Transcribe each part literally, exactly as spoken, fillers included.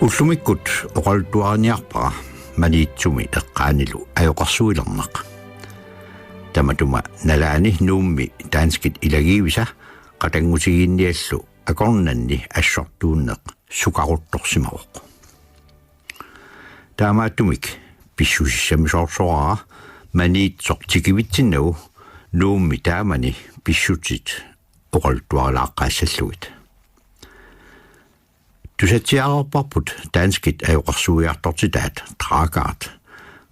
Ullumikkut oqaluttuariniarpara Maniitsumi eqqaanilu ajoqersuilerneq. Tamatuma nalaani Nuummi danskit ilagiivisa qatanngutigiinniallu akornanni assortuunneq sukaruttorsimavoq. Taamaattumik pissusissamisoorsoraara Maniitsoq tikivitsinnagu Nuummi taamani pissutsit oqaluttuarilaaqqaassallugit. Tusatsiareerparput danskit ajoqersuiartortitaat Drachardt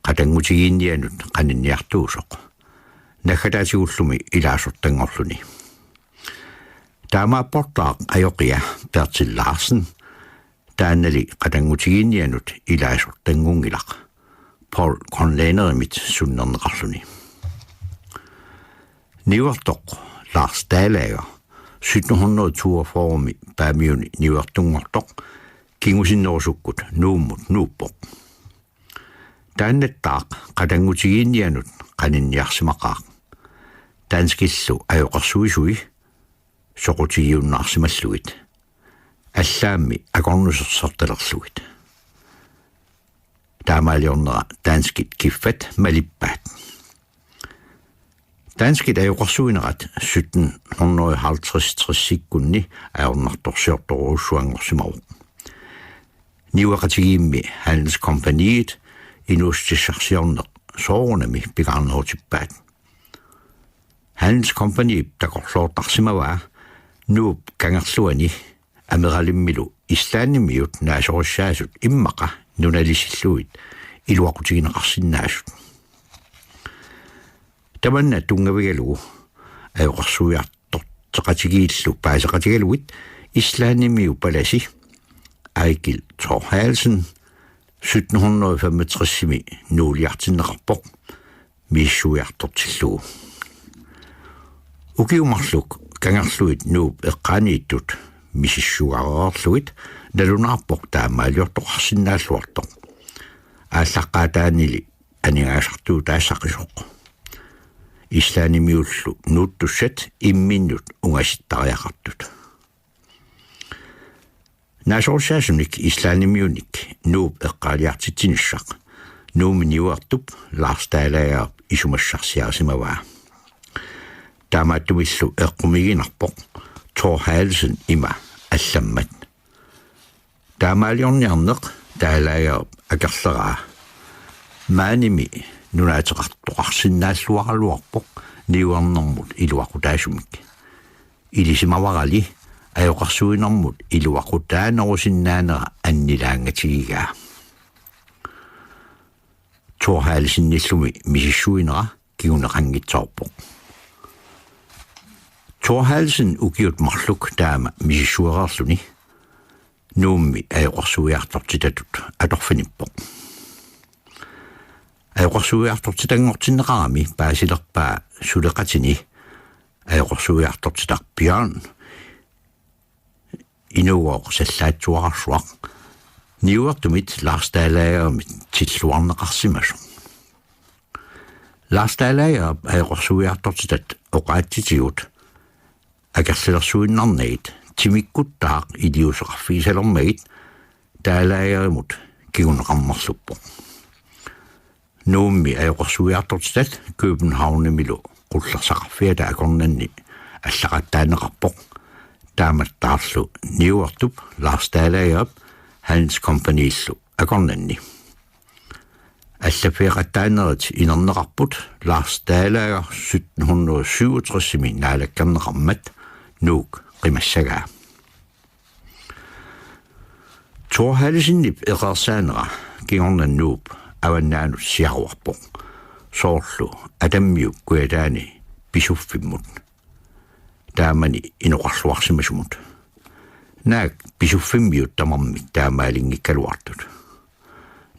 qatanngutigiinnianut qaninniartuusoq, naggataatigullu ilaasortanngorluni. Taamaapportaaq ajoqia Bertel Larsen, taannali qatanngutigiinnianut ilaasortanngunngilaq, Poul Grønlænderimit sunnerneqarluni. Niuertoq Lars Dalager sytten hundrede toogfyrre-mi Paamiuni niuertunngortoq kingusinnerusukkut Nuummut nuuppoq. Taannattaaq qatanngutigiinnianut qaninniarsimaqaaq, danskillu ajoqersuisui soqutigiunnaarsimallugit, allaammi akornusersortalerlugit. Taamaaliornera danskit kiffat malippaat. Danskit ajoqersuinerat sytten hundrede halvtreds-tressikkunni ajornartorsiortorujussuanngorsimavoq. Niueqatigiimmi Handelskompagniet inuussutissarsiorneq soorunami pingaarnerutippaat. Handelskompagniip takorloortarsimavaa Nuup Kangerluani Ameralimmilu Islandimiut naasorissaasut immaqa nunalisillugit iluaqutigineqarsinnaasut. Tamanna tunngavigalugu ajoqersuiartorteqatigiillu paaseqatigalugit Islandimiu palasi Egill Thorhallesen sytten hundrede femogtres-imi nuuliartinneqarpoq misissuiartortillugu. Ukiut marluk kangerluit Nuup eqqaaniittut misissugareerlugit nalunaarpoq taamaaliortoqarsinnaalluartoq. Aallaqqaataanili aningaasartuutaassaqqisoq. Islandimiullu nuuttussat imminnut ungasittariaqartut. Naasorissaasunik Islandimiunik Nuup eqqaaliartitsinissaq Nuummi niuertup Lars Dalagerip isumassarsiarisimavaa. Taamaattumillu eqqumiiginarpoq Thorhallesen ima allammat. Taamaaliorniarneq Dalagerip akerleraa maanimi nunaateqartoqarsinnaalluaraluarpoq niuernermut iluaqutaasumik. Ilisimavarali ajoqersuinermut iluaqutaanerusinnaanera annilaangatigigaa. Thorhallesenillumi misissuinera kinguneqanngitsoorpoq. Thorhallesen ukiut marluk taama misissuereerluni Nuummi ajoqersuiartortitatut atorfinippoq. Ajoqersuiartortitanngortinneqarami paasilerpaa suleqatini ajoqersuiartortitaq Bjørn Inugooq Sallaatsuararsuaq niuertumit Lars Dalagerimit tilluarneqarsimasoq. Lars Dalagerip ajoqersuiartortitat oqaatsitigut akerlilersuinnarnagit timikkuttaaq iliuuseqarfigisalermagit Dalagerimut kinguneqarnerluppoq. Nuummi ajoqersuiartortitat Københavnimilu qullersaqarfiata akornanni allaqattaanneqarpoq. Taamattaarlu niuertup Lars Dalagerip Handelskompagniillu akornanni. Allaffeeqattaanerit inerneqarput Lars Dalager sytten hundrede syvogtres-imi naalakkerneqarmat Nuuk qimassagaa. Thorhallesenip eqeersaanera kingorna Nuup avannaanut siaruarpoq. Soorlu Atammiup kujataani Pisuffimmut. Taamani inoqarluarsimasumut. Naak Pisuffimmiut tamarmik taamaalinngikkaluartut.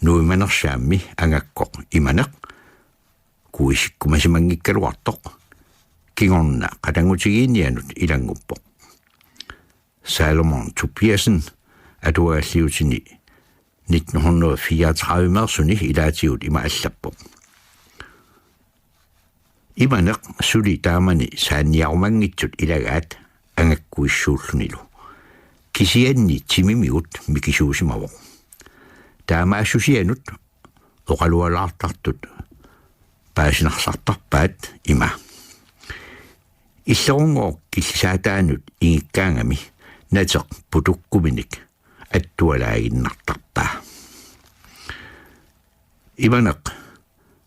Nuimanersaammi angakkoq Imaneq kuisikkumasimanngikkaluartoq kingorna qatanngutigiinnianut ilannguppoq. Salomon Tobiassen atuagalliutini nitten hundrede fireogtredive-meersuni ilaatigut ima allappoq: Imaneq suli taamani saanniarumanngitsut ilagaat angakkuissuullunilu. Kisianni timimigut mikisuusimavoq. Taamaassusianut oqalualaartartut paasinarsartarpaat ima: Illerunngooq killisaataanut ingikkaangami nateq putukkuminik attualaaginnartarpaa. Imaneq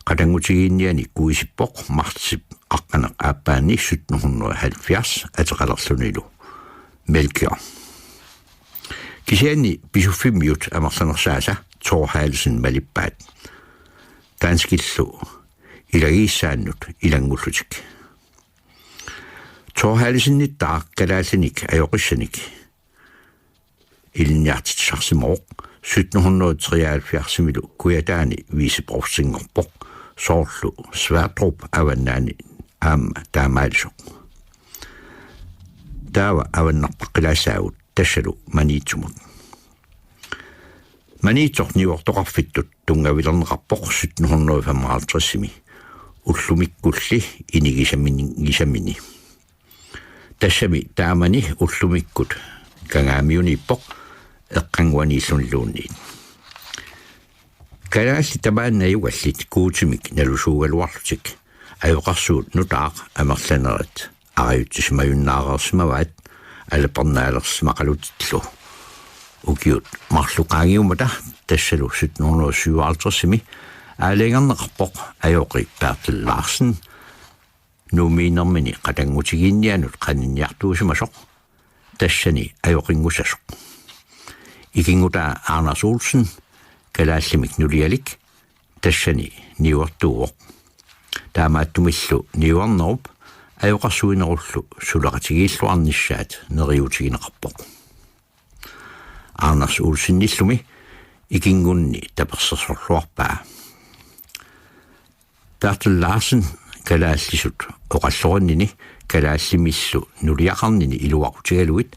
qatanngutigiinniani kuisippoq martsip aqqaneq-aappaani sytten hundrede og halvfjerds ateqalerlunilu Melchior. Kisianni Pisuffimmiut amerlanersaasa Thorhallesen malippaat, danskillu ilagiissaannut ilanngullutik. Thorhallesenittaaq kalaallinik ajoqissanik ilinniartitsisarsimavoq. Sytten hundrede og treoghalvfjerdsimilu Kujataani viceprovstinngorpoq, soorlu Sverdrup Avannaani aamma taamaalisoq. Taava avannarpaqqilaassaagut, tassalu Maniitsumut. Maniitsoq niuertoqarfittut tunngavilerneqarpoq sytten hundrede og femoghalvtredsimi ullumikkulli inigisamin-, inigisamini. Tassami taamani ullumikkut Kangaamiuniippoq eqqannguaniilluniluunniit. Kalaallit tamaani najugallit Guutimik nalusuugaluarlutik ajoqersuut nutaaq amerlanerit arajutsisimajunnaareersimavaat alapernaalersimaqalutillu. Ukiut marluk qaangiummata, tassalu sytten hundrede og syvoghalvtredsimi aalajangerneqarpoq ajoqi Bertel Larsen Nuummiinnermini qatanngutigiinnianut qaninniartuusimasoq, tassani ajoqinngussasoq. Ikinngutaa Anders Olsen, kalaallimik nulialik, tassani niuertuuvoq. Taamaattumillu niuernerup ajoqersuinerullu suleqatigiilluarnissaat neriuutigineqarpoq. Anders Olsenillumi ikinngunni tapersersorluarpaa. Bertel Larsen kalaallisut oqallorinnini kalaallimillu nuliaqarnini iluaqutigalugit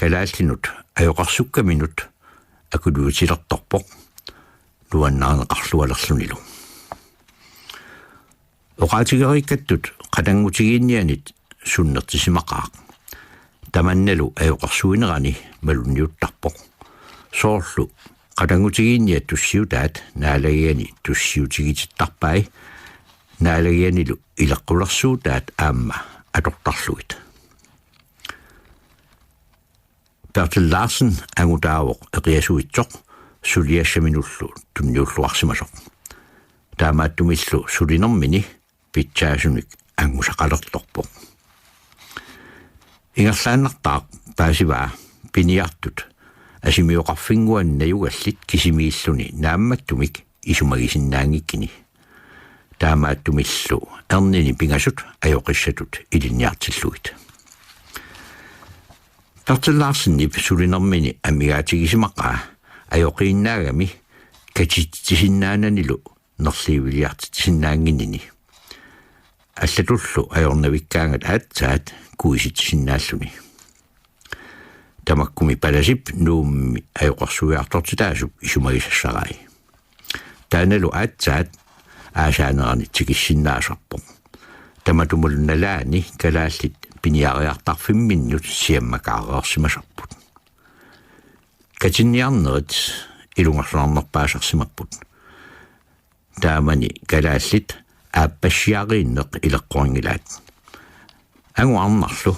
kalaallinut ajoqersukkaminut akuliutilertorpoq nuannarineqarlualerlunilu. Oqaatigereerikkattut qatanngutigiinnianit sunnertisimaqaaq. Tamannalu ajoqersuinerani malunniuttarpoq. Soorlu qatanngutigiinniat tussiutaat naalagiani tussiutigitittarpai, naalagianilu ileqqulersuutaat aamma atortarlugit. Bertel Larsen angutaavoq eqiasuitsoq suliassaminullu tunniulluarsimasoq. Taamaattumillu sulinermini pitsaasunik angusaqalertorpoq. Ingerlaannartaaq paasivaa piniartut asimioqarfinnguani najugallit kisimiilluni naammattumik isumagisinnaanngikkini. Taamaattumillu ernini pingasut ajoqissatut ilinniartillugit. Bertel Larsenip sulinermini amigaatigisimagaa ajoqiinnaagami katitsisinnaananilu nerliiviliartitsisinnaannginnini. Allatullu ajornavikkaangat aatsaat kuisitsisinnaalluni. Tamakkumi palasip Nuummi ajoqersuiartortitaasup isumagisassarai. Taannalu aatsaat aasaanerani tikissinnaasarpoq. Tamatumalu nalaani kalaallit piniariartarfimminnut siammakaareersimasarput. Katinniarnerit ilungersunarnerpaasarsimapput. Taamani kalaallit aappassiariinneq ileqqorinngilaat. Angut arnarlu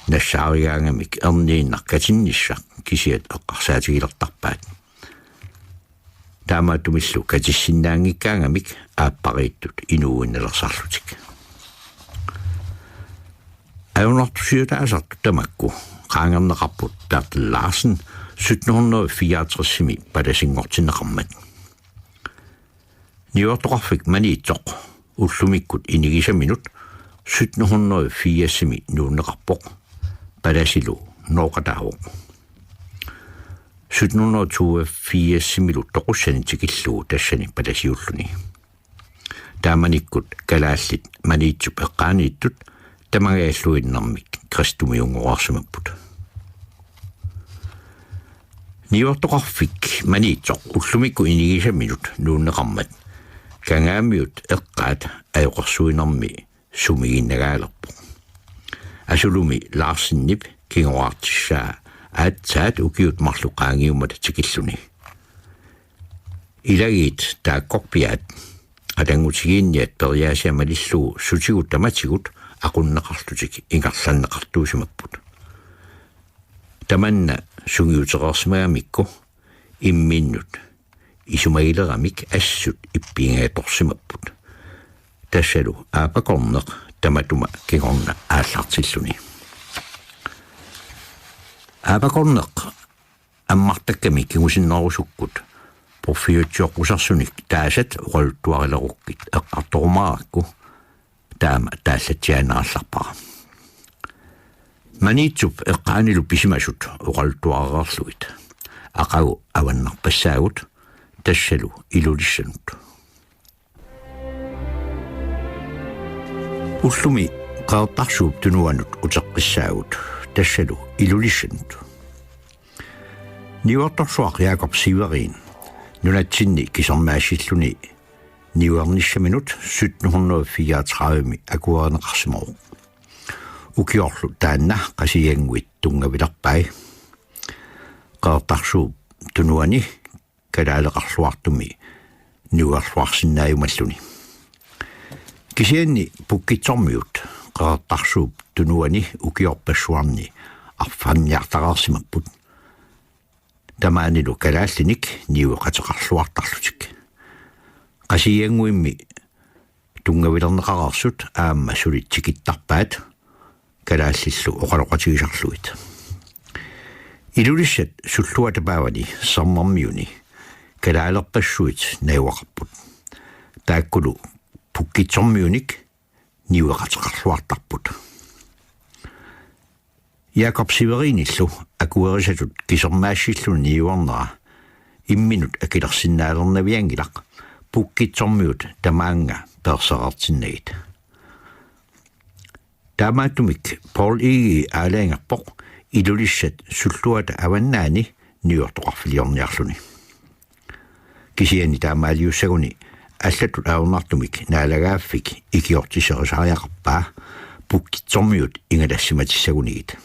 nassaarigaangamik erniinnaq katinnissaq kisiat eqqarsaatigilertarpaat. Taamaattumillu katissinnaanngikkaangamik aappariittut inuuinnalersarlutik. Ajornartorsiutaasartut tamakku qaangerneqarput Bertel Larsen sytten hundrede fireoghalvtredsimi palasinngortinneqarmat. Niuertoqarfik Maniitsoq ullumikkut inigisaminut sytten hundrede firsimi nuunneqarpoq, palasilu nooqataavoq. Sytten hundrede toogfirsimilu toqussani tikillugu tassani palasiulluni. Taamanikkut kalaallit Maniitsup eqqaaniittut tamangajalluinnarmik kristumiunngoreersimapput. Niuertoqarfik Maniitsoq ullumikkut inigisaminut nuunneqarmat Kangaamiut eqqaat ajoqersuinermi sumigiinnagaalerpoq. Asulumi Larsenip kingoraartissaa aatsaat ukiut marluk qaangiummata tikilluni. Ilagiit taakkorpiaat qatanngutigiinniat periaasiat malillugu sutigut tamatigut aqunneqarlutik ingerlanneqartuusimapput. Tamanna sungiutereersimagamikku imminnut isumagileramik assut ippiingajatorsimapput. Tassalu aapakorneq tamatuma kingorna aallartilluni. Aapakorneq ammartakkami kingusinnerusukkut porfiutsiorpusersunik taasat oqaluttuarilerukkit eqqartorumaarakku taama taallatsiaannarallarpara. Maniitsup eqqaanilu pisimasut oqaluttuarereerlugit. Aqagu avannarpassaagut, tassalu Ilulissanut. Ullumi Qeqertarsuup Tunuanut uteqqissaagut, tassalu Ilulissanut. Niuertorsuaq Jakob Severin nunatsinni kisermaassilluni niuernissaminut sytten hundrede fireogtredive akuerineqarsimavoq. Ukiorlu taanna Qasigiannguit tunngavilerpai. Qeqertarsuup Tunuani kalaaleqarluartumi niuerluarsinnaajumalluni. Kisianni Pukkitsormiut Qeqertarsuup Tunuani ukiorpassuarni arfanniartareersimapput. Tamaanilu kalaallinik niueqateqarluartarlutik. Qasigiannguimmi tunngavilerneqareersut aamma suli tikittarpaat kalaallillu oqaloqatigisarlugit. Ilulissat sulluata paavani Sermermiuni kalaalerpassuit najugaqarput. Taakkulu Pukkitsormiunik niueqateqarluartarput. Jakob Severinillu akuerisatut kisermaassilluni niuernera imminut akilersinnaalernavianngilaq, Pukkitsormiut tamaanga peersereertinnagit. Taamaattumik Poul Egede aalajangerpoq Ilulissat sulluata avannaani niuertoqarfiliorniarluni. Kisianni taamaaliussaguni allatut ajornartumik naalagaaffik ikiortisserisariaqarpaa Pukkitsormiut ingalassimatissagunigit.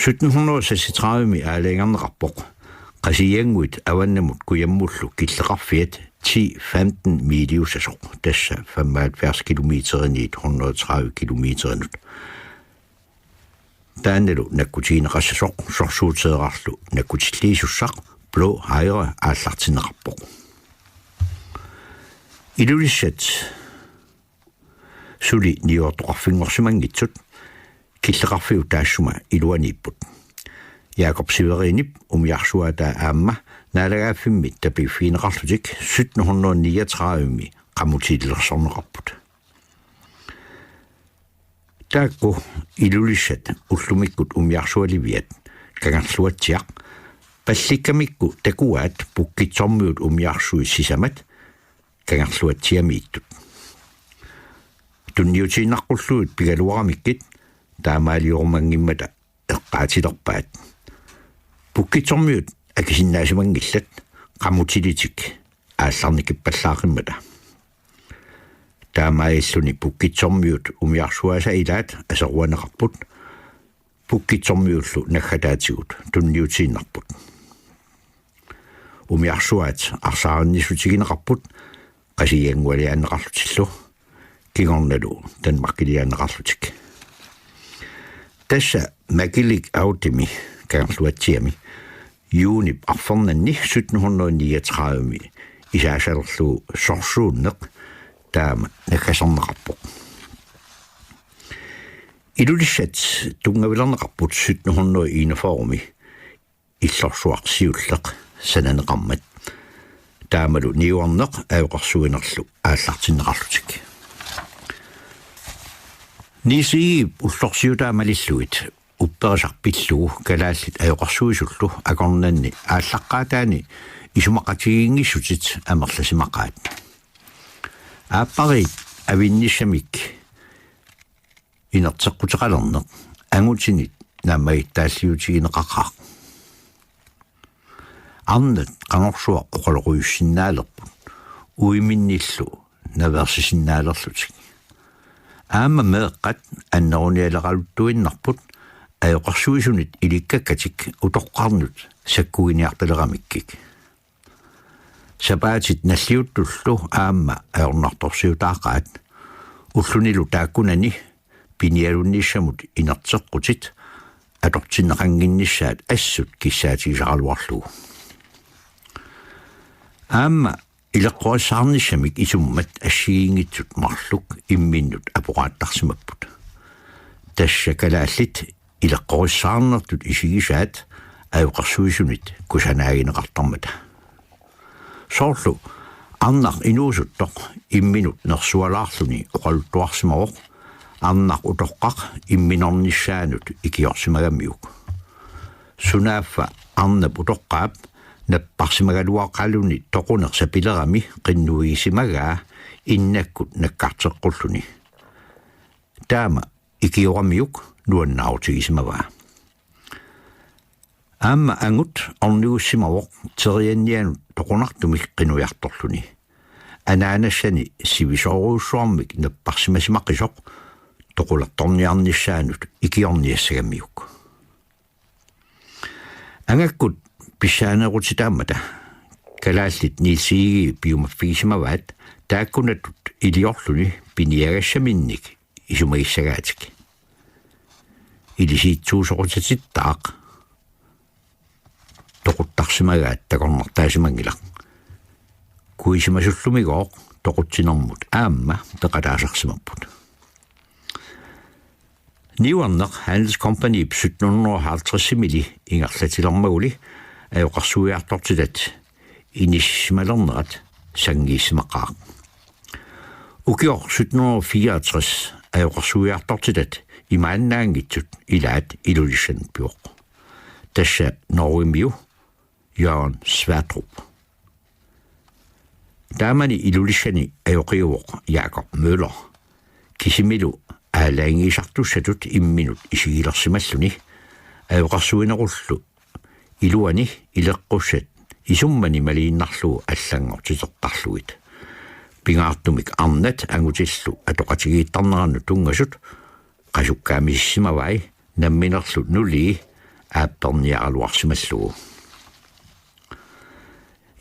Sytten hundrede seksogtredive-mi aalajangerneqarpoq Qasigiannguit avannamut kujammullu killeqarfiat ti femten miiliussasoq, tassa femoghalvfjerds kilometerinik hundrede tredive kilometerinut. Taannalu nakkutigineqassasoq sorsuuteerarlu nakkutilliisussaq Blå Hejre aallartinneqarpoq. Ilulissat suli niuertoqarfinngorsimanngitsut killeqarfiup taassuma iluaniipput. Jakob Severinip umiarsuaataa aamma naalagaaffimmit tapiiffigineqarlutik sytten hundrede niogtredive-mi qamutilersorneqarput. Taakku Ilulissat ullumikkut umiarsualiviat Kangerluatsiaq, pallikkamikku takuaat Pukkitsormiut umiarsui sisamat Kangerluatsiamiittut. Tunniutiinnaqqullugit pigaluaramikkit taamaaliorumanngimmat eqqaatilerpaat. Pukkitsormiut akisinnaasimanngillat qamutilitik aallarnikippallaaqimmata. Taamaalilluni Pukkitsormiut umiarsuaasa ilaat aseruaneqarput, Pukkitsormiullu naggataatigut tunniutiinnarput. Umiarsuaat arsaarinniissutigineqarput Qasigianngualiaanneqarlutillu, kingornalu Danmarkiliaanneqarlutik. Tassa Makilik Audimi Kangerluatsiami juunip arfernanni sytten hundrede niogtredive-mi isaasalerlugu sorsuunneq taama naggaserneqarpoq. Ilulissat tunngavilerneqarput sytten hundrede enogfyrre-mi illorsuaq siulleq sananeqarmat. Taamalu niuerneq ajoqersuinerlu aallartinneqarlutik. Niels Egedep ullorsiutaa malillugit upperisaq pillugu kalaallit ajoqersuisullu akornanni aallaqqaataani isumaqatigiinngissutit amerlasimaqaat. Aappariit avinnissamik inerteqquteqalerneq angutinit naammagittaalliutigineqaqaaq. Arnat qanorsuaq oqaloqqusinnaalerput uiminnillu naveersisinnaalerlutik. Aamma meeqqat annerunialeraluttuinnarput ajoqersuisunit ilikkakkatik utoqqarnut sakkuginiartaleramikkik. Sapaatit nalliuttullu aamma ajornartorsiutaaqaat, ullunilu taakkunani pinialunnissamut inerteqqutit atortinneqannginnissaat assut kissaatigisaraluarlugu. Aamma ileqqorissaarnissamik isummat assigiinngitsut marluk imminnut aporaattarsimapput. Tassa kalaallit ileqqorissaarnertut isigisaat ajoqersuisunit kusanaagineqartarmata. Soorlu arnaq inuusuttoq imminut nersualaarluni oqaluttuarsimavoq arnaq utoqqaq imminornissaanut ikiorsimagamiuk. Sunaaffa arnap utoqqaap napparsimagaluaqaluni toquneq sapilerami qinnuigisimagaa innakkut nakkarteqqulluni. Taama ikioramiuk nuannaarutigisimavaa. Aamma angut ornigussimavoq teriannianut toqunartumik qinujartorluni. Anaanassani sivisoorujussuarmik napparsimasimaqisoq toqulertorniarnissaanut ikiorniassagamiuk. Angakkut pissaanerutitaammata kalaallit Niels Egede piumaffigisimavaat taakkunatut iliorluni piniagassaminnik isumagissagaatik. Ilisiitsuusoqutitittaaq toquttarsimagaat takornartaasimanngilaq. Kuisimasullumigoq toqutsinermut aamma peqataasarsimapput. Niuerneq Handelskompagniip sytten hundrede og halvtredsimili ingerlatilermaguli ajoqersuiartortitat inissisimalernerat sanngiissimaqaaq. Ukioq sytten hundrede og fireogtres ajoqersuiartortitat imaannaanngitsut ilaat Ilulissanut pevoq. Tassa Norgemiu Jørgen Sverdrup. Taamani Ilulissani ajoqiuvoq Jakob Møller. Kisimilu aalajangiisartussatut imminut isigilersimalluni ajoqersuinerullu iluani ileqqussat isummani maliinnarlugu allanngortitertarlugit. Pingaartumik arnat angutillu atoqatigiittarnerannut tunngasut qasukkaamisisimavai namminerlu nulii aapperniaraluarsimallugu.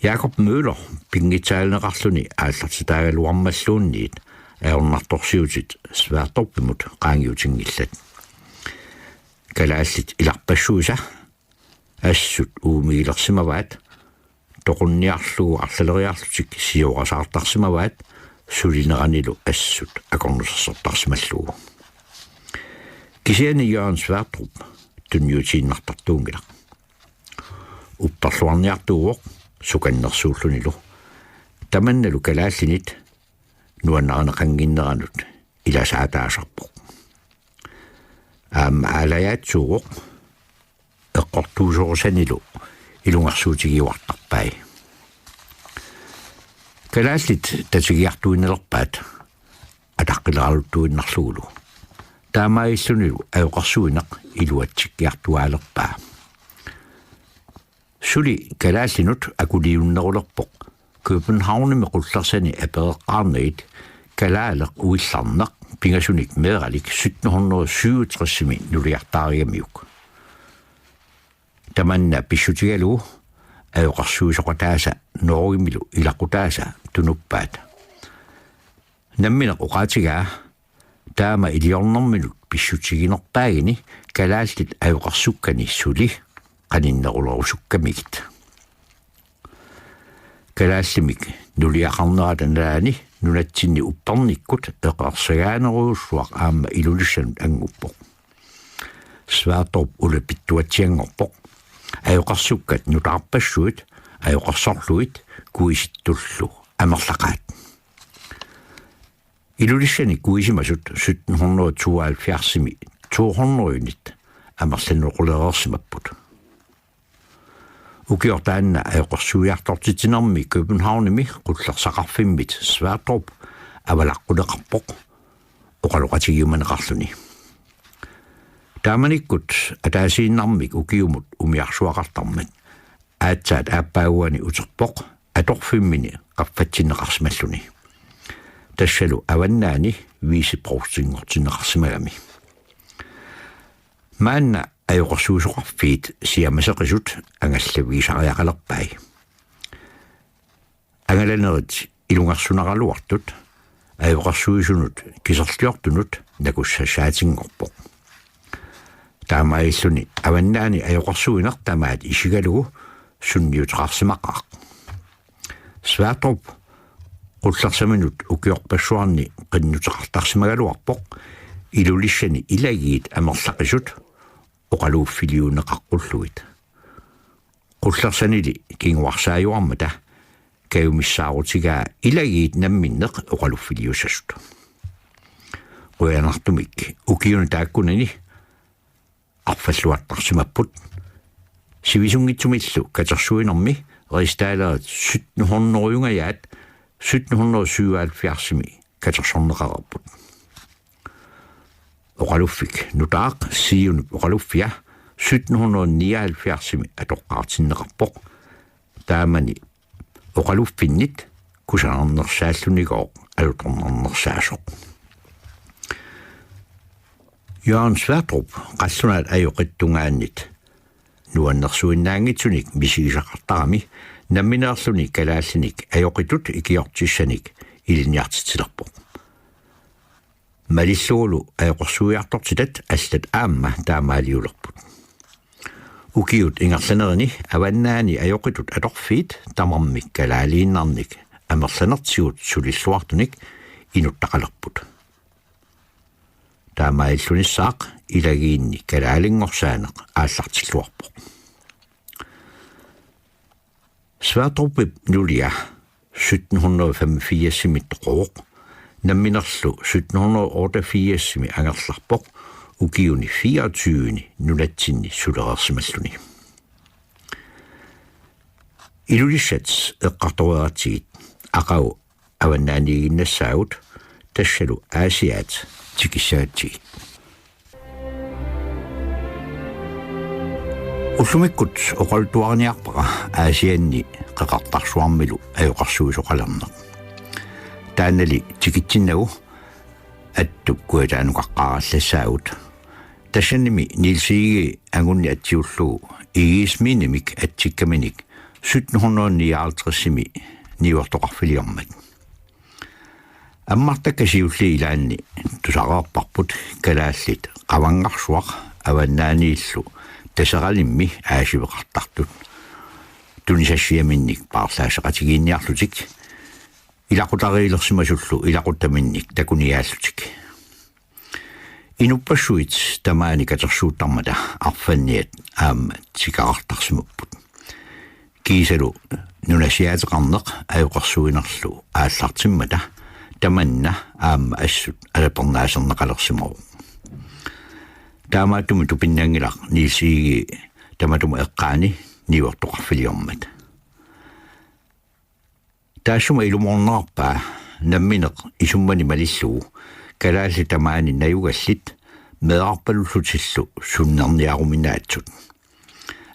Jakob Møller pinngitsaalineqarluni aallartitaagaluarmalluunniit ajornartorsiutit Sverdrupimut qaangiutinngillat. Kalaallit ilarpassuisa assut uumigilersimavaat, toqunniarlugu arlaleriarlutik siorasaartarsimavaat sulineranilu assut akornusersortarsimallugu. Kisianni Jørgen Sverdrup tunniutiinnartartuunngilaq. Upperluarniartuuvoq sukannersuullunilu. Tamannalu kalaallinit nuannarineqannginneranut ilasaataasarpoq. Aamma aalajaatsuuvoq eqqortuusorusanilu ilungersuutigiuartarpai. Kalaallit tatigiartuinnalerpaat ataqqileraluttuinnarlugulu. Taamaalillunilu ajoqersuineq iluatsikkiartuaalerpaa. Suli kalaallinut akuliunnerulerpoq Københavnimi qullersani apereqqaarnagit kalaaleq uillarneq pingasunik meeralik sytten hundrede syvogtresimi nuliartaarigamiuk. Tamanna pissutigalugu ajoqersuisoqataasa Norgemilu ilaqutaasa tunuppaat. Nammineq oqaatigaa taama iliornerminut pissutiginerpaagini kalaallit ajoqersukkani suli qaninnerulerusukkamigit. Kalaallimik nuliaqarnerata nalaani nunatsinni uppernikkut eqeersagaanerujussuaq aamma Ilulissanut annguppoq. Sverdrup ulapittuatsianngorpoq. Ajoqersukkat nutaarpassuit ajoqersorlugit kuisittullu amerlaqaat. Ilulissani kuisimasut sytten hundrede tooghalvfjerdsimi to hundredenit amerlanerulereersimapput. Ukioq taanna ajoqersuiartortitsinermi Københavnimi qullersaqarfimmit Sverdrup avalaqquneqarpoq oqaloqatigiumaneqarluni. Taamanikkut ataasiinnarmik ukiumut umiarsuaqartarmat aatsaat aappaaguani uterpoq atorfimmini qaffatsinneqarsimalluni. Tassalu Avannaani viceprovstinngortinneqarsimagami. Maanna ajoqersuisoqarfiit siamaseqisut angallavigisariaqalerpai. Angalanerit ilungersunaraluartut ajoqersuisunut kiserliortunut nakussassaatsinngorpoq. Taamaalilluni avannaani ajoqersuineq tamaat isigalugu sunniuteqarsimaqaaq. Sverdrup qullersaminut ukiorpassuarni qinnuteqartarsimagaluarpoq Ilulissani ilagiit amerlaqisut oqaluffiliuunneqaqqullugit. Qullersanili kinguarsaajuarmata kajumissaarutigaa ilagiit namminneq oqaluffiliussasut. Qujanartumik ukiuni taakkunani arfalluartarsimapput. Sivisunngitsumillu katersuinermi rigsdalerit sytten hundrede-ungajaat sytten hundrede syvoghalvfjerdsimi katersorneqareerput. Oqaluffik nutaaq Zionip oqaluffia sytten hundrede nioghalvfjerdsimi atoqqaartinneqarpoq. Taamani oqaluffinnit kusanarnersaallunigooq alutornarnersaasoq. Jørgen Sverdrup qallunaat ajoqitut tungaannit nuannersuinnaanngitsunik misigisaqartarami nammineerluni kalaallinik ajoqitut ikiortissanik ilinniartitsilerpoq. Malillugulu ajoqersuiartortitat allat aamma taamaaliulerput. Ukiut ingerlanerini avannaani ajoqitut atorfiit tamarmik kalaaliinnarnik amerlanertigut sulilluartunik inuttaqalerput. Taamaalillunissaaq ilagiinni kalaalinngorsaanneq aallartilluarpoq. Sverdrupip nulia sytten hundrede femogfirsimi toqoq, namminerlu sytten hundrede otteogfirsimi angerlarpoq ukiuni fireogtyveni nunatsinni sulereersimalluni. Ilulissat eqqartoreeratsigit aqagu avannaaniiginnassaagut, tassalu Aasiaat tikissagatsigit. Ullumikkut oqaluttuariniarpara Aasianni Qeqertarsuarmilu ajoqersuisoqalerneq. Taannali tikitsinnagu attup kujataanukaqqaarallassaagut. Tassannimi Niels Egede angunni atsiullugu Egedesmindemik atsikkaminik sytten hundrede nioghalvtredsimi niuertoqarfiliormat. Ammartakka siulliit ilaanni tusareerparput kalaallit qavanngarsuaq avannaaniillu Taseralimmi aasiveqartartut. Tunisassiaminnik paarlaasseqatigiinniarlutik, ilaqutariilersimasullu ilaquttaminnik takuniaallutik. Inuppassuit tamaani katersuuttarmata arfanniat aamma tikeraartarsimapput. Kiisalu nunasiaateqarneq ajoqersuinerlu aallartimmata tamanna aamma assut alapernaaserneqalersimavoq. Taamaattumik tupinnanngilaq Niels Egede tamatuma eqqaani niuertoqarfiliormat. Taassuma ilumoornerarpaa nammineq isummani malillugu kalaallit tamaani najugallit meerarpalullutillu sunnerniaruminaatsut.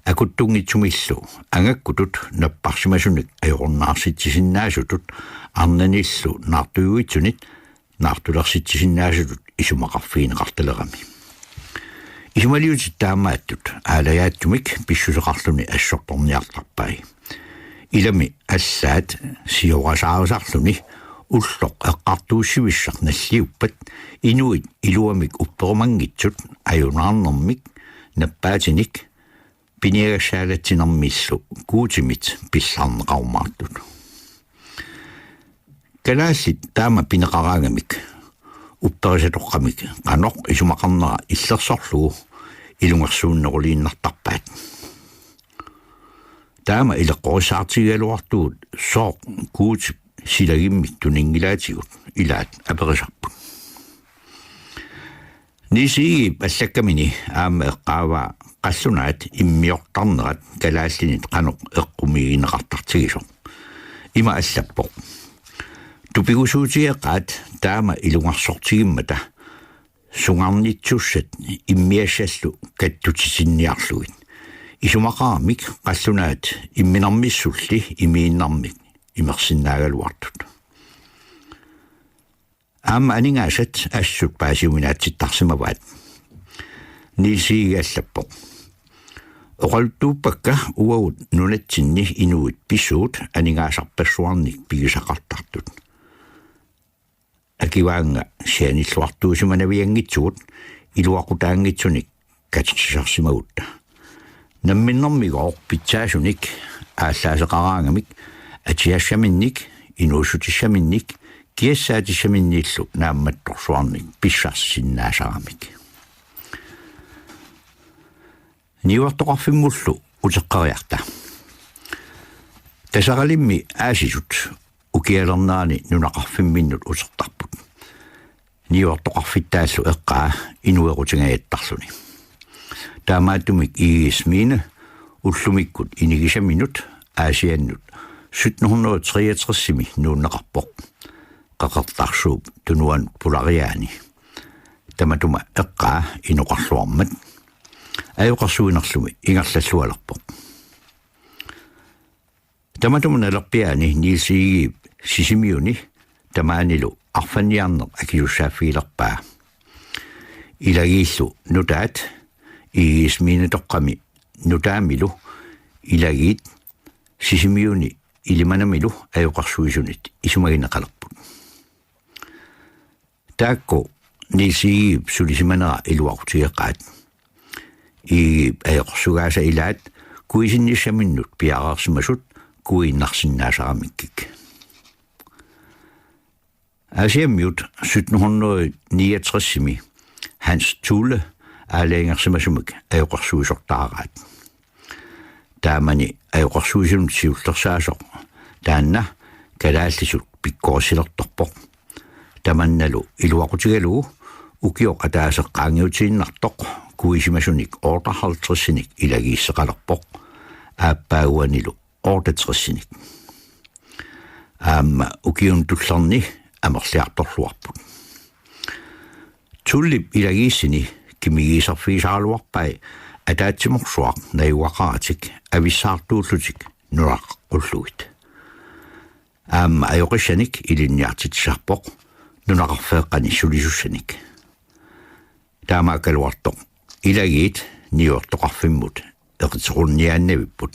Akuttunngitsumillu angakkutut napparsimasunik ajorunnaarsitsisinnaasutut arnanillu naartujuitsunit naartulersitsisinnaasutut isumaqarfigineqartalerami. Isumaliutit taamaattut aalajaatsumik pissuseqarluni assortorniartarpai. Ilami allaat siorasaarisarluni ulloq eqqartuussivissaq nalliuppat inuit iluamik upperumanngitsut ajunaarnermik nappaatinik piniagassaalatsinermillu Guutimit pillarneqarumaartut. Kalaallit taama pineqaraangamik upperisatoqqamik qanoq isumaqarnera illersorlugu ilungersuunneruliinnartarpaat. Taama ileqqorissaartigigaluartugut sooq Guutip silagimmik tuninngilaatigut ilaat aperisarput. Niels Egedep allakkamini aamma eqqaavaa qallunaat immiortarnerat kalaallinit qanoq eqqumiigineqartartigisoq. Ima allappoq: Tupigusuutigeqaat taama ilungersortigimmata sungarnitsussat immiassallu kattutitinniarlugit. Isumaqaramik qallunaat imminermissulli imiinnarmik imersinnaagaluartut. Aamma aningaasat assut paasiuminaatsittarsimavaat. Niels Egede allappoq: Oqaluttuuppakka uagut nunatsinni inuit pisuut aningaasarpassuarnik pigisaqartartut. Akivaannga sianilluartuusimanavianngitsugut iluaqutaanngitsunik katersisarsimagutta. Namminnermigooq pitsaasunik aallaaseqaraangamik atiassaminnik, inuussutissaminnik, kiassaatissaminniillu naammattorsuarnik pissarsisinnaasaramik. Niuertoqarfimmullu uteqqeriarta. Taseralimmi aasisut ukialernerani nunaqarfimminnut utertarput. Niuertoqarfittaallu eqqaa inuerutingajattarluni. Taamaattumik Egedesminde ullumikkut inigisaminut Aasiannut sytten hundrede treogtresimi nuunneqarpoq. Qeqertarsuup tunuanut pulariaani. Tamatuma eqqaa inoqarluarmat. Ajoqersuinerlumi ingerlallualerpoq. Tamatuma nalerpiaani Niels Egedep Sisimiuni tamaanilu arfanniarneq akisussaaffigilerpaa. Ilagiillu nutaat Egedesmindetoqqami nutaamilu ilagiit Sisimiuni Ilimanamilu ajoqersuisunit isumagineqalerput. Taakku Niels Egedep sulisimanera iluaqutigeqaat. Egedep ajoqersugaasa ilaat kuisinnissaminnut piareersimasut kuiinnarsinnaasaramikkik. Aasiammiut sytten hundrede niogtresimi Hans Thule aalajangersimasumik ajoqersuisortaaraat. Taamani ajoqersuisunut siullersaasoq taanna kalaallisut pikkorissilertorpoq. Tamannalu iluaqutigalugu ukioq ataaseq qaangiutiinnartoq kuisimasunik otteoghalvtredsinik ilagiisseqalerpoq. Aappaaguanilu otteogtresinik. Aamma ukiuni tullerni amerliartorluarput. Thulep ilagiissini kimigiiserfigisaraluarpai ataatsimoorsuaq najugaqaratik avissaartuullutik nunaqqullugit. Aamma ajoqissanik ilinniartitsisarpoq nunaqarfeeqqani sulisussanik. Taamaakkaluartoq ilagiit niuertoqarfimmut eqiterunniaannavipput.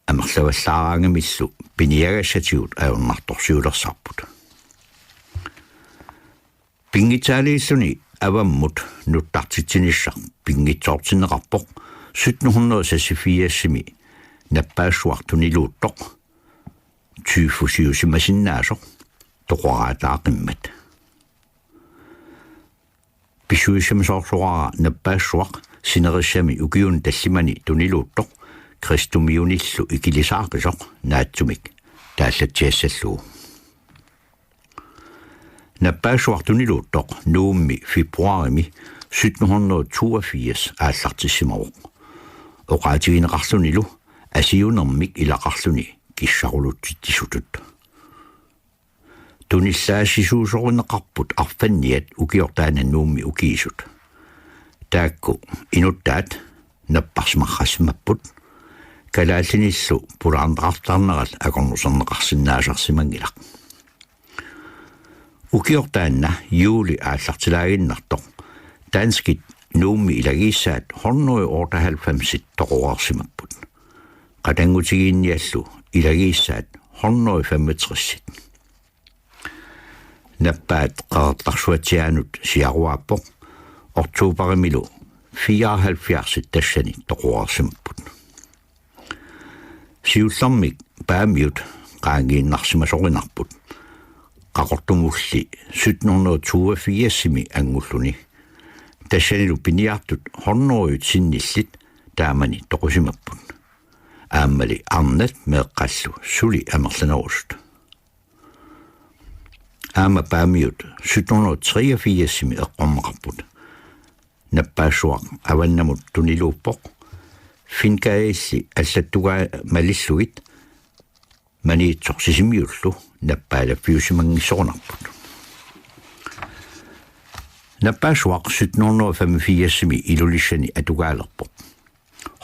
Amerlavallaaraangamillu piniagassatigut ajornartorsiulersarput. Pinngitsaaliilluni avammut nuttartitsinissaq pinngitsoortinneqarpoq sytten hundrede seksogfirsimi nappaassuaq tuniluuttoq tyfusiusimasinnaasoq toqoraataaqimmat. Pissusissamisoorsuara nappaassuaq sinerissami ukiuni tallimani tuniluuttoq kristumiunillu ikilisaaqisoq naatsumik taallatsiassallugu. Nappaassuaq tuniluuttoq Nuummi februarimi sytten hundrede toogfirs aallartissimavoq. Oqaatigineqarlunilu asiunermik ilaqarluni kissarulutsitsisutut. Tunillaassisuusorineqarput arfanniat ukiortaanna Nuummi ukiisut. Taakku inuttaat napparsimarrassimapput, kalaallinillu pulaarneqartarnerat akornuserneqarsinnaasarsimanngilaq. Ukiortaanna juuli aallartilaaginnartoq danskit Nuummi ilagiissaat hundrede otteoghalvfemsit toqoreersimapput. Qatanngutigiinniallu ilagiissaat hundrede femogtresit. Nappaat Qeqertarsuatsiaanut siaruaappoq, oktoberimilu fireoghalvfjerdsit tassani toqoreersimapput. Siullermik Paamiut qaangiinnarsimasorinarput Qaqortumulli sytten hundrede toogfirsimi angulluni. Tassanilu piniartut hundredet sinnillit taamani toqusimapput. Aammali arnat meeqqallu suli amerlanerusut. Aamma Paamiut sytten hundrede treogfirsimi eqqorneqarput. Nappaassuaq avannamut tuniluuppoq. Finngadilli allattugaa malillugit Maniitsoq Sisimiullu nappaalaffiusimanngissorinarput. Nappaassuaq sytten hundrede femogfirsimi Ilulissani atugaalerpoq.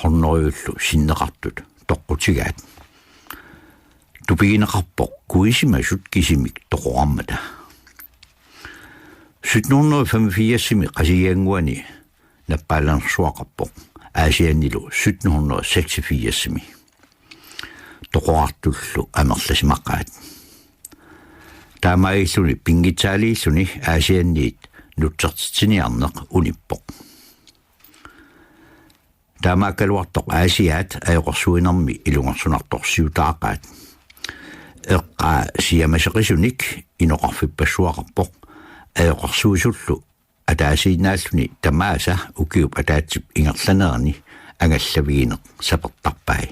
Hundredillu sinneqartut toqqutigaat. Tupigineqarpoq kuisimasut kisimik toqorarmata. Sytten hundrede femogfirsimi Qasigiannguani nappaalersuaqarpoq. Aasiannilu sytten hundrede seksogfirsimi. Toqorartullu amerlasimaqaat. Taamaalilluni pinngitsaaliilluni Aasianniit nutsertitsiniarneq unippoq. Taamaakkaluartoq Aasiaat ajoqersuinermi ilungersunartorsiutaaqaat. Eqqaa siamaseqisunik inoqarfippassuaqarpoq, ajoqersuisullu ataasiinnaalluni tamaasa ukiup ataatsip ingerlanerani angallavigineq sapertarpai.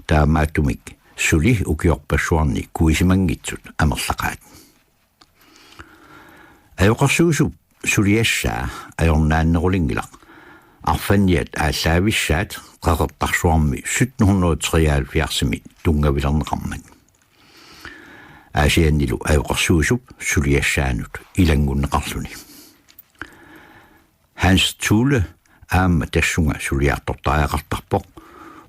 Taamaattumik suli ukiorpassuarni kuisimanngitsut amerlaqaat. Ajoqersuisup suliassaa ajornaannerulinngilaq, arfanniat aallaavissaat Qeqertarsuarmi sytten hundrede treoghalvfjerdsimi tunngavilerneqarmat. Aasiannilu ajoqersuisup suliassaanut ilanngunneqarluni. Hans Thule aamma tassunga suliartortariaqartarpoq,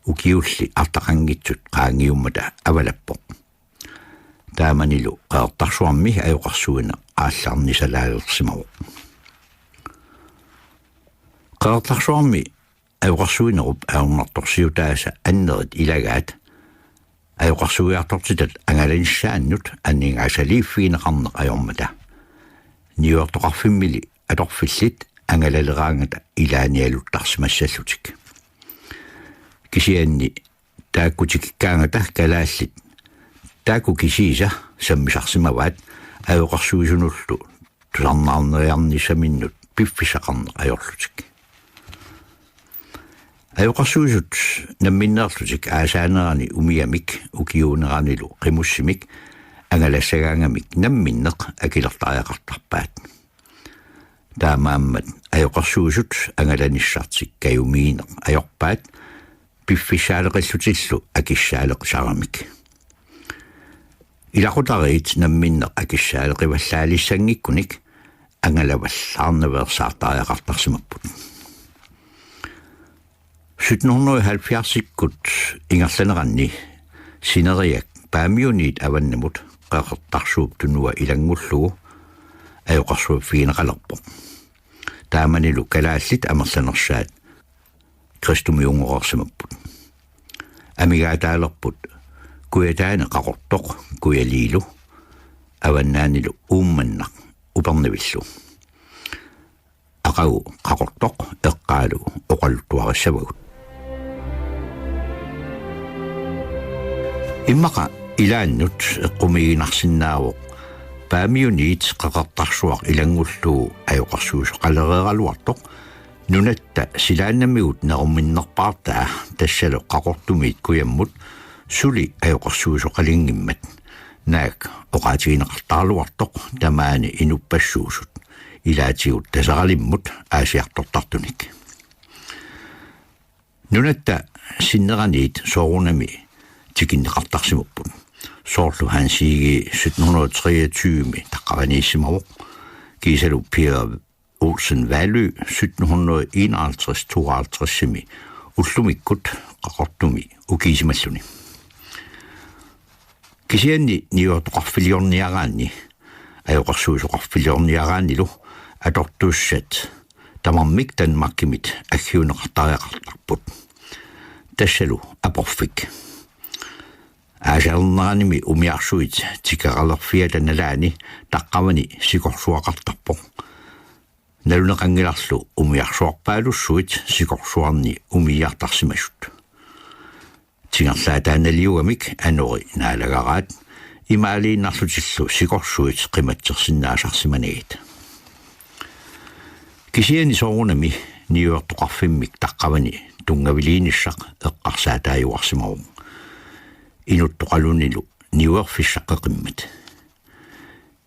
ukiulli artaqanngitsut qaangiummata avalappoq. Taamanilu Qeqertarsuarmi ajoqersuineq aallarnisalaalersimavoq. Qeqertarsuarmi ajoqersuinerup ajornartorsiutaasa annerit ilagaat ajoqersuiartortitat angalanissaannut aningaasaliiffigineqarneq ajormata. Niuertoqarfimmili atorfillit angalaleraangata ilaanialuttarsimassallutik. Kisianni taakku tikikkaangata kalaallit taakku kisiisa sammisarsimavaat ajoqersuisunullu tusarnaarneriarnissaminnut piffissaqarneq ajorlutik. Ajoqersuisut namminneerlutik aasaanerani umiamik ukiuuneranilu qimussimik angalassagaangamik namminneq akilertariaqartarpaat. Taamaammat ajoqersuisut angalanissartik kajumiineq ajorpaat piffissaaleqillutillu akissaaleqisaramik. Ilaqutariit namminneq akissaaleqivallaalissanngikkunik angalavallaarnaveersaartariaqartarsimapput. Sytten hundrede halvfjerdsikkut ingerlaneranni sineriak Paamiuniit avannamut Qeqertarsuup tunua ilanngullugu ajoqersuiffigineqalerpoq. Taamanilu kalaallit amerlanersaat kristumiunngoreersimapput. Amigaataalerput Kujataani Qaqortoq Kujaliilu, avannaanilu Uummannaq Upernavillu. Aqagu Qaqortoq eqqaalu oqaluttuarissavagut. Immaqa ilaannut eqqumiiginarsinnaavoq Paamiuniit Qeqertarsuaq ilanngullugu ajoqersuisoqalereeraluartoq nunatta silaannamigut nerumminnerpaartaa, tassalu Qaqortumiit kujammut suli ajoqersuisoqalinngimmat. Naak oqaatigineqartaraluartoq tamaani inuppassuusut, ilaatigut Taseralimmut aasiartortartunik. Nunatta sinneraniit soorunami tikinneqartarsimapput. Soorlu Hans Egede sytten hundrede treogtyve taqqavaniissimavoq, kiisalu Peder Olsen Walløe sytten hundrede enoghalvtreds tooghalvtredsimi ullumikkut Qaqortumi ukiisimalluni. Kisianni niuertoqarfiliorniaraanni, ajoqersuisoqarfiliorniaraannilu atortussat tamarmik Danmarkimit aggiunneqartariaqartarput. Tassalu aporfik. Aasaanerani umiarsuit tikeralerfiata nalaani taqqavani sikorsuaqartarpoq. Naluneqanngilarlu umiarsuarpaalussuit sikorsuarni umiartarsimasut. Tingerlaataanaliugamik anori naalagaraat, imaaliinnarlutillu sikorsuit qimatsersinnaasarsimanagit. Kisianni soorunami niuertoqarfimmik taqqavani tunngaviliinissaq eqqarsaataajuarsimavoq. Inuttoqalunilu niuerfissaqqeqimmat.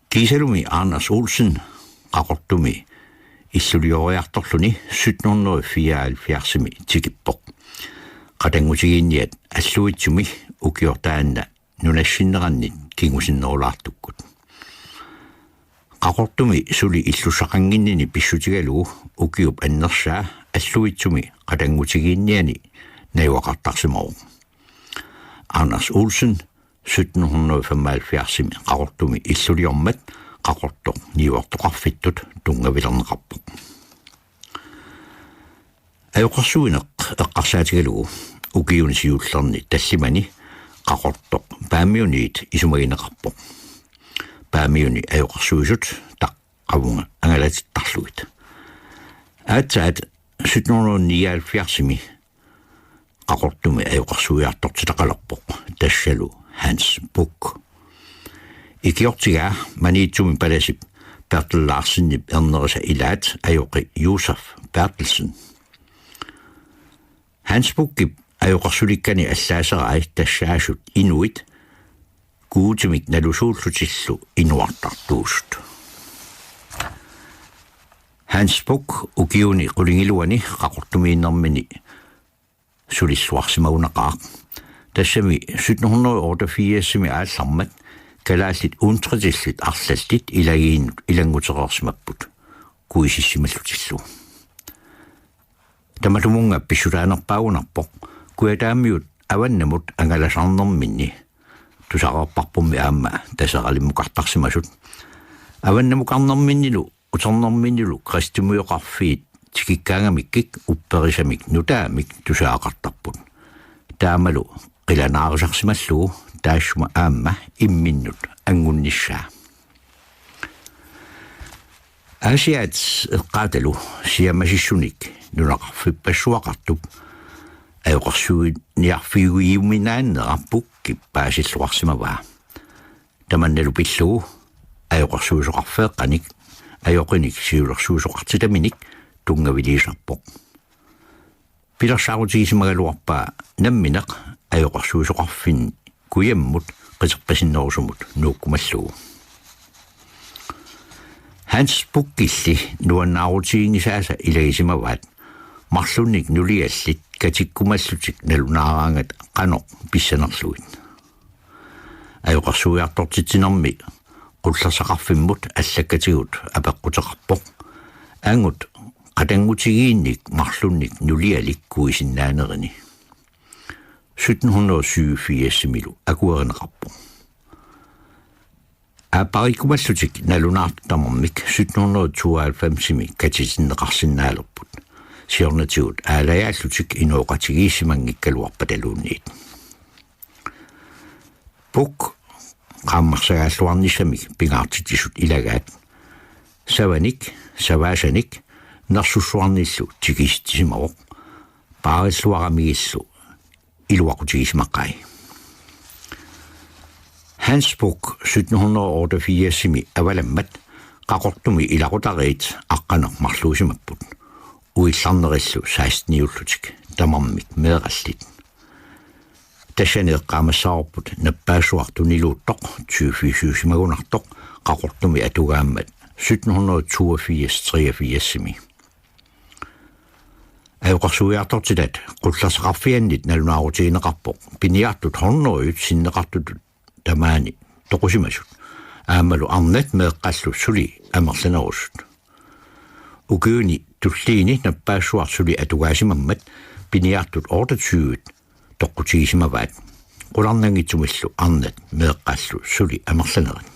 Kiisalumi Anders Olsen Qaqortumi illulioriartorluni sytten hundrede fireoghalvfjerdsimi tikippoq. Qatanngutigiinniat Alluitsumi ukiortaanna nunassinnerannit kingusinnerulaartukkut. Qaqortumi suli illussaqannginnini pissutigalugu ukiup annersaa Alluitsumi qatanngutigiinniani najugaqartarsimavoq. Anders Olsen sytten hundrede femoghalvfjerdsimi Qaqortumi illuliormat Qaqortoq niuertoqarfittut tunngavilerneqarpoq. Ajoqersuineq eqqarsaatigalugu ukiuni siullerni tallimani Qaqortoq Paamiuniit isumagineqarpoq. Paamiuni ajoqersuisut taqqavunga angalatittarlugit. Aatsaat sytten hundrede nioghalvfjerdsimi Qaqortumi ajoqersuiartortitaqalerpoq, tassalu Hans Buch. Ikiortigaa Maniitsumi palasip Bertel Larsenip ernerisa ilaat ajoqi Josef Bertelsen. Hans Buchip ajoqersulikkani allaaserai tassaasut inuit Guutimik nalusuullutillu inuartartuusut. Hans Buch ukiuni qulingiluani Qaqortumiinnermini sulilluarsimagunaqaaq. Tassami sytten hundrede otteogfirsimi aallarmat kalaallit untritillit arlallit ilagiinnut ilanngutereersimapput kuisissimallutillu. Tamatumunnga pissutaanerpaagunarpoq kujataamiut avannamut angalasarnerminni, tusarerparpummi aamma Taseralimmukartarsimasut. Avannamukarnerminnilu uternerminnilu kristumiuqarfiit tikikkaangamikkik upperisamik nutaamik tusagaqartarput. Taamalu qilanaarisarsimallugu taassuma aamma imminnut angunnissaa. Aasiaat eqqaatalu siamasissunik nunaqarfippassuaqartup ajoqersuiniarfigiuminaannera Buchip paasilluarsimavaa. Tamannalu pillugu ajoqersuisoqarfeeqqanik ajoqinik siulersuisoqartitaminik tunngaviliisarpoq. Pilersaarutigisimagaluarpaa nammineq ajoqersuisoqarfinni kujammut qiterpasinnerusumut nuukkumallugu. Hans Buchilli nuannaarutiginngisaasa ilagisimavaat marlunnik nuliallit katikkumallutik nalunaaraangata qanoq pissanerlugit. Ajoqersuiartortitsinermi qullersaqarfimmut allakkatigut apeqquteqarpoq angut qatanngutigiinnik marlunnik nulialik kuisinnaanerini. Sytten hundrede syvogfirsimilu akuerineqarpoq. Aappariikkumallutik nalunaartut tamarmik sytten hundrede tooghalvfemsimi katitinneqarsinnaalerput. Siornatigut aalajaallutik inooqatigiissimanngikkaluarpataluunniit. Buch qaammarsagaalluarnissamik pingaartitsisut ilagaat. Savanik, savaasanik, nersussuarnillu tikisitsisimavoq. Paarilluaramigillu iluaqutigisimaqai. Hans Buch sytten hundrede otteogfirsimi avalammat Qaqortumi ilaqutariit aqqaneq-marluusimapput. Uillarnerillu seksteniullutik tamarmik meerallit. Tassani eqqaamassavarput nappaassuaq tuniluuttoq tyvefirsiusimagunartoq Qaqortumi atugaammat sytten hundrede toogfirs treogfirsimi. Ajoqersuiartortitat qullersaqarfiannit nalunaarutigineqarpoq piniartut hundredit sinneqartutut tamaani toqusimasut. Aammalu arnat meeqqallu suli amerlanerusut. Ukiuni tulliini nappaassuaq suli atugaasimammat piniartut otteogtyvet toqqutigisimavaat. Qularnanngitsumillu arnat meeqqallu suli amerlanerit.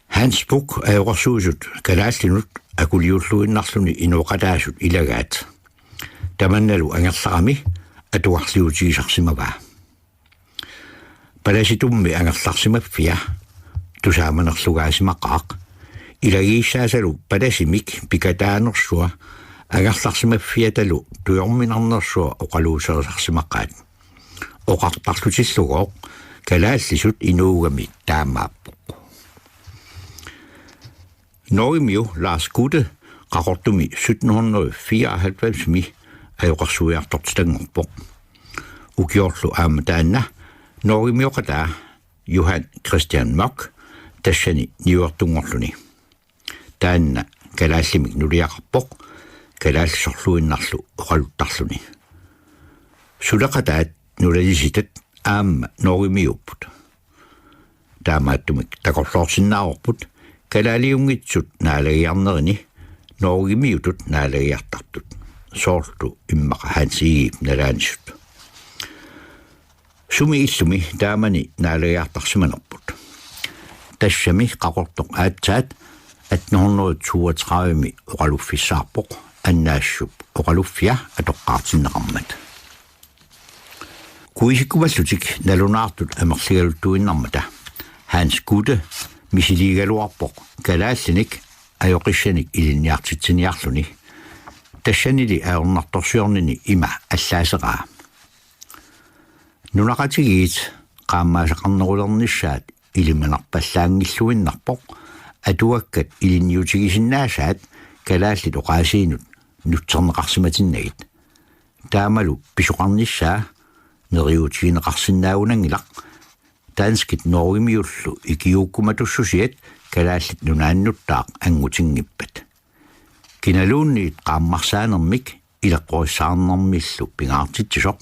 Hans Buch ajoqersuisut kalaallinut akuliulluinnarluni inooqataasut ilagaat. Tamannalu angerlarami atugarliutigisarsimavaa. Palasitummi angerlarsimaffia tusaamanerlugaasimaqaaq. Ilagiissaasalu palasimik pikataanersua angerlarsimaffiatalu tujorminarnersua oqaluuserisarsimaqaat. Oqartarlutillugooq kalaallisut inuugami taamaappoq. Norgemiu Lars Gude Qaqortumi sytten hundrede fireoghalvfemsimi ajoqersuiartortitanngorpoq. Ukiorlu aamma taanna Norgemioqataa Johan Christian Mørch tassani niuertunngorluni. Taanna kalaallimik nuliaqarpoq kalaallisorluinnarlu oqaluttarluni. Suleqataat nunalisitat aamma Norgemiuupput. Taamaattumik takorloorsinnaavarput kalaaliunngitsut naalagiarnerini Norgemiutut naalagiartartut. Soorlu immaqa Hans Egedep nalaanisut. Sumi illumi taamani naalagiartarsimanerput. Tassami Qaqortoq aatsaat atten hundrede toogtredivemi oqaluffissaarpoq Annaassup oqaluffia atoqqaartinneqarmat. Kuisikkumallutik nalunaartut amerligaluttuinnarmata Hans Gude misiliigaluarpoq kalaallinik ajoqissanik ilinniartitsiniarluni. Tassanili ajornartorsiornini ima allaaseraa: Nunaqqatigiit qaammaasaqarnerulernissaat ilimanarpallaanngilluinnarpoq atuakkat ilinniutigisinnaasaat kalaallit oqaasiinut nutserneqarsimatinnagit. Taamalu pisoqarnissaa neriuutigineqarsinnaagunanngilaq danskit Norgemiullu ikiuukkumatussusiat Kalaallit Nunaannuttaaq anngutinngippata. Kinaluunniit qaammarsaanermik ileqqorissaarnermillu pingaartitsisoq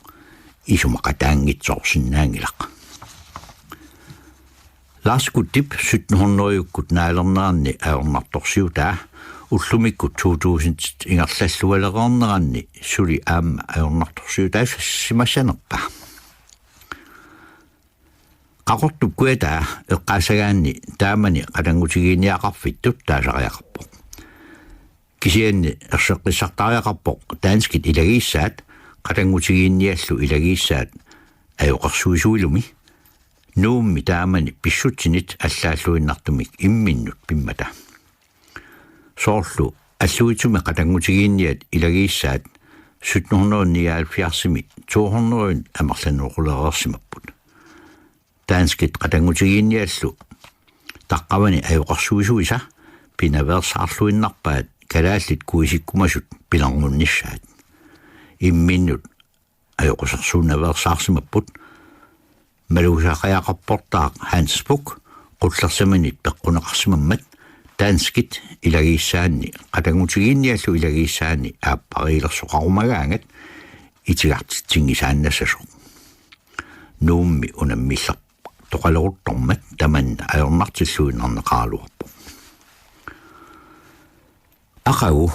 isumaqataanngitsoorsinnaanngilaq. Lars Guttip sytten hundrede-ukkut naalerneranni ajornartorsiutaa ullumikkut to tusind ingerlallualereerneranni suli aamma ajornartorsiutaasimassanerpa? Qaqortup kujataa eqqaassagaanni taamani qatanngutigiinniaqarfittut taasariaqarpoq. Kisianni erseqqissartariaqarpoq danskit ilagiissaat qatanngutigiinniallu ilagiissaat ajoqersuisuilumi, Nuummi taamani pissutsinit allaalluinnartumik imminnut pimmata. Soorlu Alluitsumi qatanngutigiinniat ilagiissaat sytten hundrede nioghalvfjerdsimi to hundrede amerlanerulereersimapput. Danskit qatanngutigiinniallu taqqavani ajoqersuisuisa pinaveersaarluinnarpaat kalaallit kuisikkumasut pilermunnissaat. Imminnut ajoqusersuunnaveersaarsimapput. Malugisariaqarportaaq Hans Buch qullersaminit peqquneqarsimammat danskit ilagiissaanni qatanngutigiinniallu ilagiissaanni aappariilersoqarumagaangat itigartitsinngisaannassasoq. Nuummi unammillertoqaleruttormat tamanna ajornartilluinnarneqaraluarpoq. Aqagu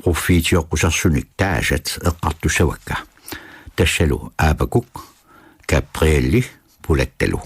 pruffiitioqqusersunik taasat eqqartussavakka, tassalu Aapakuk, Gabrielli Pulattalu.